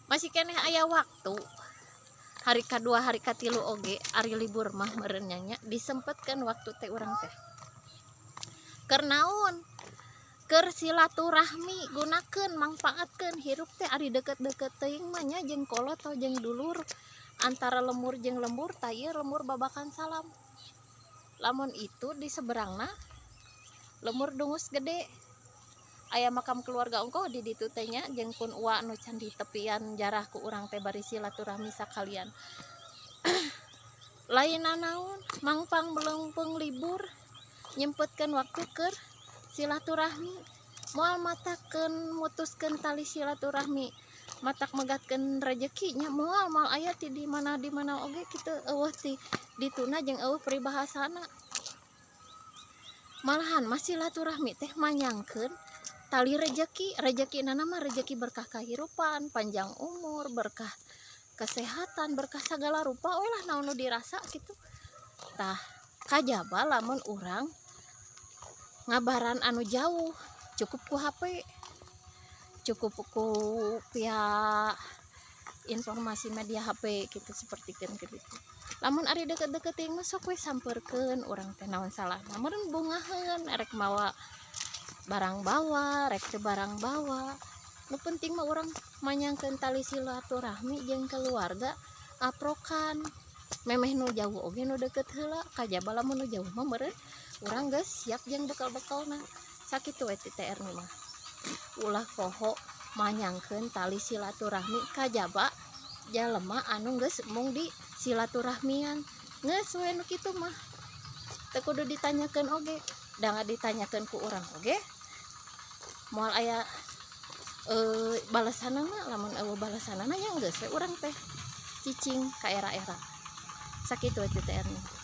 Masih keneh aya waktu hari kadua, hari katilu oge ari libur mah meureun nya, disempetkeun waktu teh urang teh. Keur naon? Keur silaturahmi. Gunakeun, mangpaatkeun hirup teh ari deket-deket teuing mah nya jeung kolot atau jeung dulur, antara lembur jeung lembur. Tah, ieu lembur Babakan Salam, lamun itu di seberangna lembur Dungus Gede, aya makam keluarga ongkoh di ditu teh nya, jeung pun uwa nu can ditepian jarah ku urang teh bari silaturahmi sakalian. Lain nanaon, mangpang meleungpeung libur nyempetkeun waktu keur silaturahmi. Moal matakeun mutuskeun tali silaturahmi, matak megatkeun rejeki nya. Moal, moal aya ti di mana, di mana oge kitu euweuh ti dituna jeung euweuh peribahasana. Malahan mah silaturahmi teh manyangkeun tali rejeki. Rejeki nana mah rejeki berkah kahirupan, panjang umur, berkah kesehatan, berkah segala rupa we lah, naon nu dirasa gitu. Tah, kajaba lamun urang ngabaran anu jauh cukup ku HP, cukup ku pihak informasi media HP gitu, seperti kan gitu. Lamun ari deket-deket teuing mah sok we samperkeun urang teh, naon salahna meureun, bungaheun. Erek mawa barang bawa, rek teu barang bawa, nu penting mah urang manyangkeun tali silaturahmi jeung keluarga, aprokan memeh nu jauh oge, nu deket heula. Kajaba lamun nu jauh mah meureun urang geus siap jeung bekal-bekalna. Sakitu we ti Teh Erni mah, ulah poho manyangkeun tali silaturahmi kajaba jalema anu geus mung di silaturahmian. Geus we nu kitu mah teu kudu ditanyakeun oge, da ditanyakeun ku urang oge moal aya balasanana. Lamun euweuh balasanana nya geus we urang teh cicing ka era-era. Sakitu we ti Teh Erni.